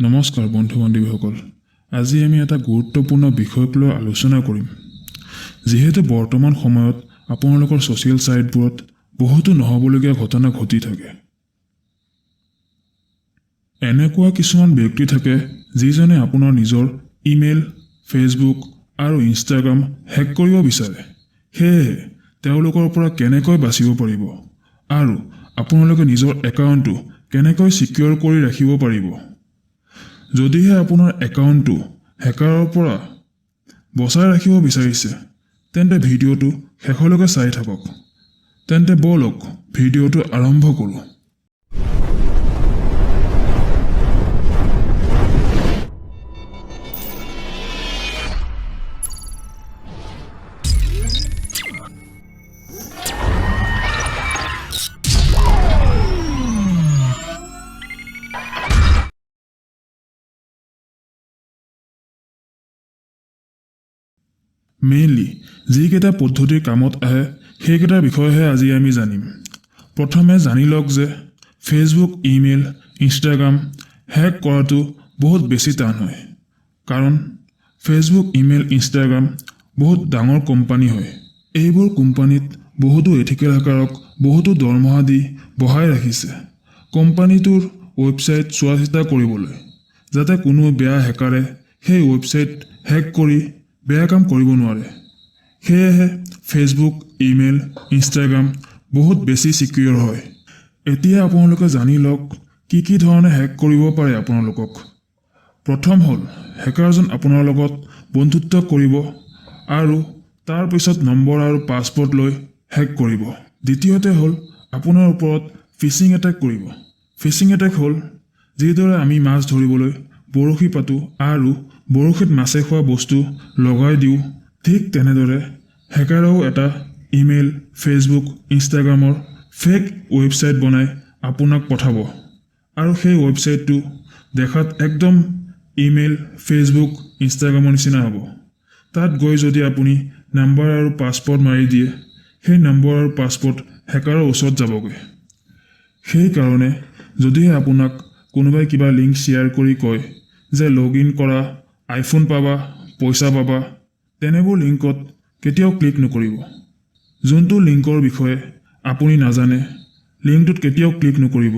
নমস্কাৰ বন্ধু বান্ধৱীসকল, আজি আমি এটা গুৰুত্বপূৰ্ণ বিষয়ক লৈ আলোচনা কৰিম। যিহেতু বৰ্তমান সময়ত আপোনালোকৰ ছ'চিয়েল ছাইটবোৰত বহুতো নহ'বলগীয়া ঘটনা ঘটি থাকে। এনেকুৱা কিছুমান ব্যক্তি থাকে যিজনে আপোনাৰ নিজৰ ইমেইল, ফেচবুক আৰু ইনষ্টাগ্ৰাম হেক কৰিব বিচাৰে। সেয়েহে তেওঁলোকৰ পৰা কেনেকৈ বাচিব পাৰিব আৰু আপোনালোকে নিজৰ একাউণ্টটো কেনেকৈ ছিকিয়ৰ কৰি ৰাখিব পাৰিব, যদিহে আপোনাৰ একাউণ্টটো হেকাৰৰ পৰা বচাই ৰাখিব বিচাৰিছে, তেন্তে ভিডিঅ'টো শেষলৈকে চাই থাকক। তেন্তে ব'লক, ভিডিঅ'টো আৰম্ভ কৰোঁ। মেইনলি যিকেইটা পদ্ধতিৰ কামত আহে, সেইকেইটাৰ বিষয়েহে আজি আমি জানিম। প্ৰথমে জানি লওক যে ফেচবুক, ইমেইল, ইনষ্টাগ্ৰাম হেক কৰাটো বহুত বেছি টান হয়, কাৰণ ফেচবুক, ইমেইল, ইনষ্টাগ্ৰাম বহুত ডাঙৰ কোম্পানী হয়। এইবোৰ কোম্পানীত বহুতো এথিকেল হেকাৰক বহুতো দৰমহা দি বহাই ৰাখিছে কোম্পানীটোৰ ৱেবছাইট চোৱা চিতা কৰিবলৈ, যাতে কোনো বেয়া হেকাৰে সেই ৱেবছাইট হেক কৰি বেয়া কাম কৰিব নোৱাৰে। সেয়েহে ফেচবুক, ইমেইল, ইনষ্টাগ্ৰাম বহুত বেছি ছিকিয়ৰ হয়। এতিয়া আপোনালোকে জানি লওক কি কি ধৰণে হেক কৰিব পাৰে আপোনালোকক। প্ৰথম হ'ল, হেকাৰজন আপোনাৰ লগত বন্ধুত্ব কৰিব আৰু তাৰপিছত নম্বৰ আৰু পাছৱৰ্ড লৈ হেক কৰিব। দ্বিতীয়তে হ'ল, আপোনাৰ ওপৰত ফিচিং এটেক কৰিব। ফিচিং এটেক হ'ল, যিদৰে আমি মাছ ধৰিবলৈ বৰশী পাতোঁ আৰু বৰশীত মাছে খোৱা বস্তু লগাই দিওঁ, ঠিক তেনেদৰে হেকাৰেও এটা ইমেইল, ফেচবুক, ইনষ্টাগ্ৰামৰ ফেক ৱেবছাইট বনাই আপোনাক পঠাব আৰু সেই ৱেবছাইটটো দেখাত একদম ইমেইল, ফেচবুক, ইনষ্টাগ্ৰামৰ নিচিনা হ'ব। তাত গৈ যদি আপুনি নাম্বাৰ আৰু পাছৱৰ্ড মাৰি দিয়ে, সেই নম্বৰ আৰু পাছৱৰ্ড হেকাৰৰ ওচৰত যাবগৈ। সেইকাৰণে যদিহে আপোনাক কোনোবাই কিবা লিংক শ্বেয়াৰ কৰি কয় যে লগ ইন কৰা, আইফোন পাবা, পইচা পাবা, তেনেবোৰ লিংকত কেতিয়াও ক্লিক নকৰিব। যোনটো লিংকৰ বিষয়ে আপুনি নাজানে, লিংকটোত কেতিয়াও ক্লিক নকৰিব।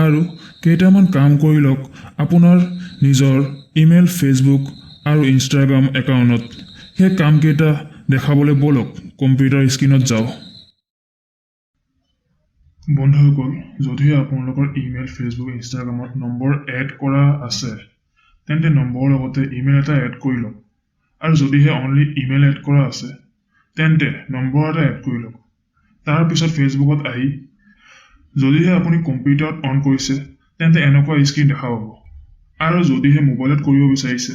আৰু কেইটামান কাম কৰি লওক আপোনাৰ নিজৰ ইমেইল, ফেচবুক আৰু ইনষ্টাগ্ৰাম একাউণ্টত। সেই কামকেইটা দেখাবলৈ ব'লক, কম্পিউটাৰ স্ক্ৰীণত যাওঁ। বন্ধুসকল, যদিহে আপোনালোকৰ ইমেইল, ফেচবুক, ইনষ্টাগ্ৰামত নম্বৰ এড কৰা আছে, তেন্তে নম্বৰৰ লগতে ইমেইল এটা এড কৰি লওক। আৰু যদিহে অনলি ইমেইল এড কৰা আছে, তেন্তে নম্বৰ এটা এড কৰি লওক। তাৰপিছত ফেচবুকত আহি যদিহে আপুনি কম্পিউটাৰত অন কৰিছে, তেন্তে এনেকুৱা স্ক্ৰীণ দেখা পাব। আৰু যদিহে মোবাইলত কৰিব বিচাৰিছে,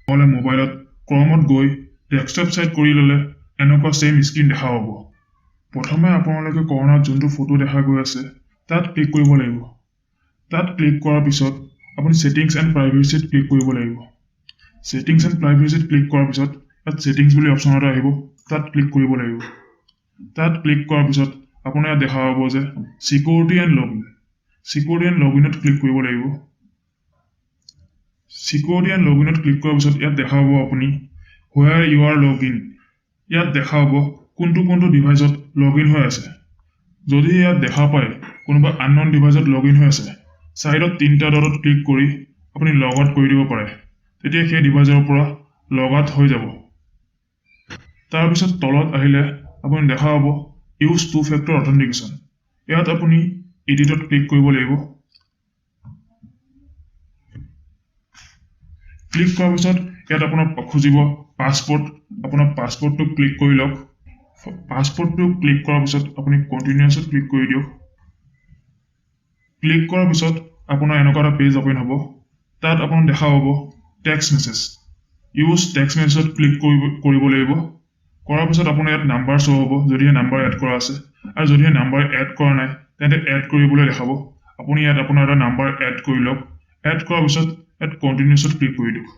নহ'লে মোবাইলত ক্ৰমত গৈ ডেস্কটপ ছাইট কৰি ল'লে এনেকুৱা ছেইম স্ক্ৰীণ দেখা পাব। প্ৰথমে আপোনালোকে কৰ্ণাৰত যোনটো ফটো দেখা গৈ আছে, তাত ক্লিক কৰিব লাগিব। তাত ক্লিক কৰাৰ পিছত আপুনি ছেটিংছ এণ্ড প্ৰাইভেচিত ক্লিক কৰিব লাগিব। ছেটিংছ এণ্ড প্ৰাইভেচিত ক্লিক কৰাৰ পিছত ইয়াত ছেটিংছ বুলি অপশ্যন এটা আহিব, তাত ক্লিক কৰিব লাগিব। তাত ক্লিক কৰাৰ পিছত আপোনাৰ ইয়াত দেখা পাব যে security and log in. Security and log ইনত click কৰিব লাগিব। ছিকিউৰিটি এণ্ড লগ ইনত ক্লিক কৰাৰ পিছত ইয়াত দেখা পাব আপুনি "Where you are log in"। ইয়াত দেখা পাব কোনটো কোনটো ডিভাইচত লগ ইন হৈ আছে। যদি ইয়াত দেখা পায় কোনোবা আনন'ন ডিভাইচত লগ ইন হৈ আছে, ছাইডত তিনিটা ডটত ক্লিক কৰি আপুনি লগ আউট কৰি দিব পাৰে। তেতিয়া সেই ডিভাইচৰ পৰা লগ আউট হৈ যাব। তাৰপিছত তলত আহিলে আপুনি দেখা পাব ইউজ টু ফেক্টৰ অথেণ্টিকেশ্যন। ইয়াত আপুনি এডিটত ক্লিক কৰিব লাগিব। ক্লিক কৰাৰ পিছত ইয়াত আপোনাক খুজিব পাছৱৰ্ড। আপোনাৰ পাছৱৰ্ডটো ক্লিক কৰি লওক। পাছৱৰ্ডটো ক্লিক কৰাৰ পিছত আপুনি কণ্টিনিউছত ক্লিক কৰি দিয়ক। ক্লিক কৰাৰ পিছত আপোনাৰ এনেকুৱা এটা পেজ অ'পেন হ'ব। তাত আপোনাৰ দেখা পাব টেক্সট মেছেজ। ইউজ টেক্সট মেছেজত ক্লিক কৰিব লাগিব। কৰাৰ পিছত আপোনাৰ ইয়াত নাম্বাৰ শ্ব' হ'ব, যদিহে নাম্বাৰ এড কৰা আছে। আৰু যদিহে নাম্বাৰ এড কৰা নাই, তেন্তে এড কৰিবলৈ দেখাব। আপুনি ইয়াত আপোনাৰ এটা নাম্বাৰ এড কৰি লওক। এড কৰাৰ পিছত ইয়াত কণ্টিনিউছত ক্লিক কৰি দিয়ক।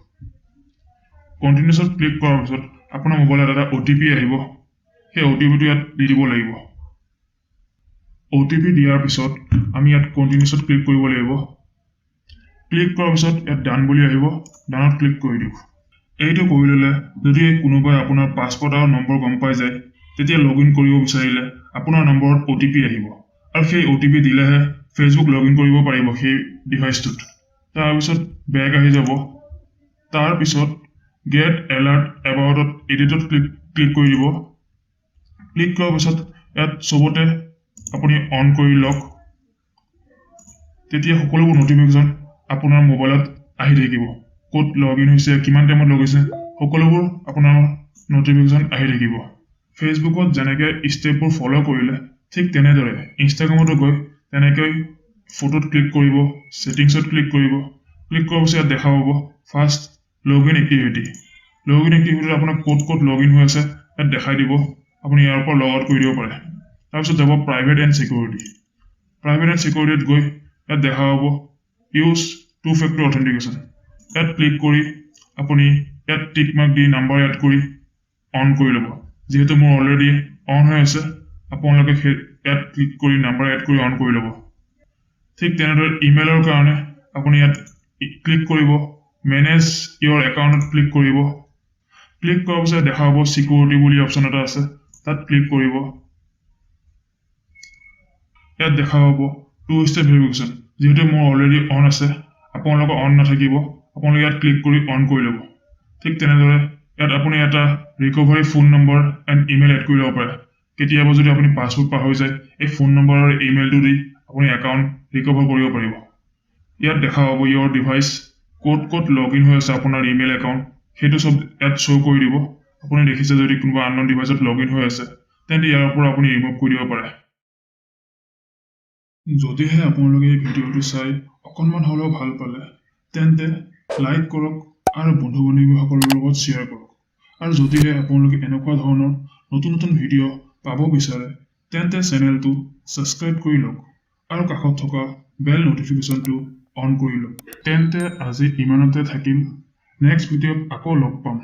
কণ্টিনিউছত ক্লিক কৰাৰ পিছত আপোনাৰ মোবাইলত এটা অ'টিপি আহিব। সেই অ'টিপিটো ইয়াত দি দিব লাগিব। অ'টিপি দিয়াৰ পিছত আমি ইয়াত কণ্টিনিউছত ক্লিক কৰিব লাগিব। ক্লিক কৰাৰ পিছত ইয়াত ডান বুলি আহিব, ডানত ক্লিক কৰি দিয়ক। এইটো কৰি ল'লে যদি কোনোবাই আপোনাৰ পাছৱৰ্ড আৰু নম্বৰ গম পাই যায়, তেতিয়া লগ ইন কৰিব বিচাৰিলে আপোনাৰ নম্বৰত অ'টিপি আহিব আৰু সেই অ'টিপি দিলেহে ফেচবুক লগ ইন কৰিব পাৰিব সেই ডিভাইচটোত। তাৰপিছত বেক আহি যাব। তাৰপিছত গেট এলাৰ্ট এবাউটত এডিটত ক্লিক ক্লিক কৰি দিব। ক্লিক কৰাৰ পিছত ইয়াত চবতে আপুনি অন কৰি লওক। তেতিয়া সকলোবোৰ নটিফিকেশ্যন আপোনাৰ মোবাইলত আহি থাকিব। ক'ত লগ ইন হৈছে, কিমান টাইমত লগ হৈছে, সকলোবোৰ আপোনাৰ নটিফিকেশ্যন আহি থাকিব। ফেচবুকত যেনেকৈ ষ্টেপবোৰ ফ'ল' কৰিলে, ঠিক তেনেদৰে ইনষ্টাগ্ৰামতো গৈ তেনেকৈ ফটোত ক্লিক কৰিব, ছেটিংছত ক্লিক কৰিব। ক্লিক কৰাৰ পিছত ইয়াত দেখা পাব first log in activity. Log in এক্টিভিটিত আপোনাক ক'ত ক'ত লগ ইন হৈ আছে ইয়াত দেখাই দিব। আপুনি ইয়াৰ পৰা লগ আউট কৰি দিব পাৰে। তাৰপিছত যাব private and security. Private and ছিকিউৰিটিত গৈ ইয়াত দেখা পাব ইউজ টু ফেক্টৰ অথেণ্টিকেশ্যন। ইয়াত ক্লিক কৰি আপুনি ইয়াত টিক মাৰ্ক দি নাম্বাৰ এড কৰি অন কৰি ল'ব। যিহেতু মোৰ অলৰেডি অন হৈ আছে, আপোনালোকে সেই ইয়াত ক্লিক কৰি নাম্বাৰ এড কৰি অন কৰি ল'ব। ঠিক তেনেদৰে ইমেইলৰ কাৰণে আপুনি ইয়াত ক্লিক কৰিব, মেনেজ ইয়ৰ একাউণ্টত ক্লিক কৰিব। ক্লিক কৰাৰ পিছত দেখা পাব ছিকিউৰিটি বুলি অপশ্যন এটা আছে, তাত ক্লিক কৰিব। ইয়াত দেখা পাব টু ষ্টেপ ভেৰিফিকেশ্যন। যিহেতু মোৰ অলৰেডি অন আছে, আপোনালোকৰ অন নাথাকিব, আপোনালোকে ইয়াত ক্লিক কৰি অন কৰি ল'ব। ঠিক তেনেদৰে ইয়াত আপুনি এটা recovery phone number and email add কৰি ল'ব পাৰে। কেতিয়াবা যদি আপুনি পাছৱৰ্ড পাহৰি যায়, এই ফোন নম্বৰ আৰু ইমেইলটো দি আপুনি একাউণ্ট ৰিকভাৰ কৰিব পাৰিব। ইয়াত দেখা পাব ইয়ৰ ডিভাইচ, ক'ত ক'ত লগ ইন হৈ আছে আপোনাৰ ইমেইল একাউণ্ট, সেইটো চব ইয়াত শ্ব' কৰি দিব। আপুনি দেখিছে যদি কোনোবা আনন'ন ডিভাইচত লগ ইন হৈ আছে, তেন্তে ইয়াৰ পৰা আপুনি ৰিমুভ কৰি দিব পাৰে। যদিহে আপোনালোকে এই ভিডিঅ'টো চাই অকণমান হ'লেও ভাল পালে, তেন্তে লাইক কৰক আৰু বন্ধু বান্ধৱীসকলৰ লগত শ্বেয়াৰ কৰক। আৰু যদিহে আপোনালোকে এনেকুৱা ধৰণৰ নতুন নতুন ভিডিঅ' পাব বিচাৰে, তেন্তে চেনেলটো ছাবস্ক্ৰাইব কৰি লওক আৰু কাষত থকা বেল ন'টিফিকেশ্যনটো অন কৰি লওক। তেন্তে আজি ইমানতে থাকিল। নেক্সট ভিডিঅ'ত আকৌ লগ পাম।